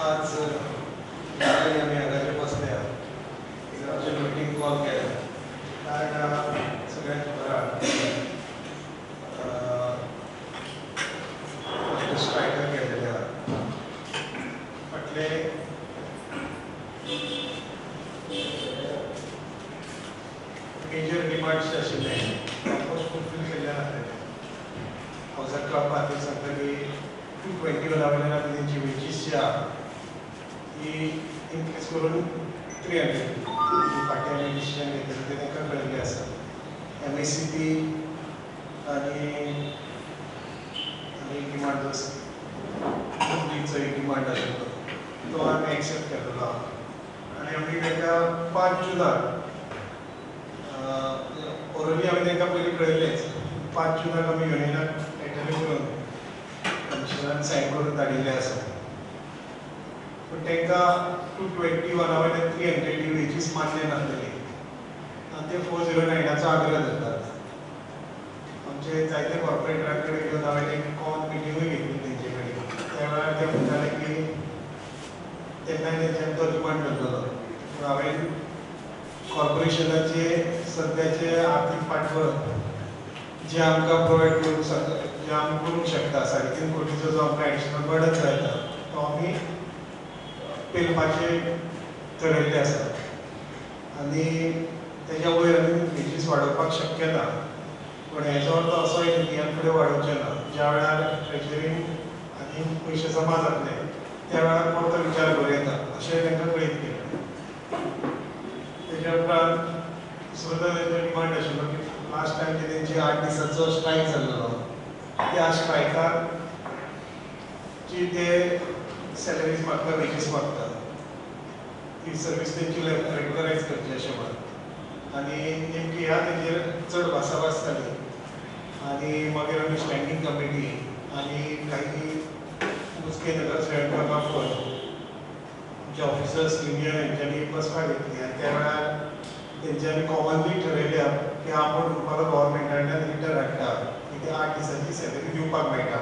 आज आमी हांगाचेर बसल्या एक अर्जंट मिटींग कॉल केल्या कारण सगळ्यांक खबर आहा स्ट्रायकाक गेल्लेले आहा. फाटले मेजर डिमांड्स आशिल्ले ऑलमोस्ट फुलफील केल्ले नासलेले. हावजा क्लब खातीर सांगता की 221 वयल्यान आमी तेंची वेजीस जी आहा ती इन्क्रीज करून 300 फाटीं आमी डिसिजन घेतलें तें तांकां कळिल्लें आसा. MSCP आनी आनी एक डिमांड पब्लीकचो एक डिमांड आशिल्लो तो आमी एक्सेप्ट केल्लो आहा. आनी आमी तांकां 5 जुनाक ओरली आमी तांकां पयलीं कळयल्लेंच 5 जुनाक आमी युनियनाक लेटर करून कमिशनरान सायन करून धाडिल्लें आसा. पूण तांकां 221 वयल्यान 300 ही वेजीस मान्य नासलेली आनी ते 409 आग्रह धरतात. आमचे जायते कॉर्पोरेटरां कडेन घेवन हांवें एक कॉमन मिटिंगूय घेतली तेंचे कडेन. त्या वेळार ते म्हणटाले की तेन्नाय तेंच्यांनी तो डिमांड धरलेलो. पूण हांवें कॉर्पोरेशनाचे सद्याचे आर्थीक फाटबळ जे आमकां प्रोवायड करूंक शकता, जे आमी करूंक शकता, 3.5 कोटीचो जो आमकां एडिशनल बर्डन जायता तो आमी पेलपाचें थरयल्लें आसा. आनी तेज्या वयर आमी वेजीस वाडोवपाक शक्य ना. पूण हेजो अर्थ असोय न्ही की आमी फुडें वाडोवचें ना. ज्या वेळार ट्रेजरीन आनी पयशे जमा जातले त्या वेळार परतो विचार करूं येता अशें तांकां कळीत केलें. तेज्या उपरांत दुसरो तेंचो डिमांड आशिल्लो की लास्ट टायम जे तेंची 8 दिसांचो स्ट्रायक जाल्लो त्या स्ट्रायकाक जी ते सॅलरीज मागता, वेजीस मागता, ती सर्वीस तेंची रेगुलरायज करची अशें म्हणून. आनी नेमकी ह्या तेजेर चड भासाभास जाली आनी मागीर आमी स्टँडींग कमिटी आनी काही मोजके नगरसेवकां मार्फत आमचे ऑफिसर्स युनियन हेंच्यांनी बसका घेतली आनी त्या वेळार तेंच्यांनी कॉमनली ठरयल्या की आपूण म्हणपाक गव्हर्मेंटा कडल्यान लिटर हाडटा की ते 8 दिसांची सॅलरी दिवपाक मेळटा.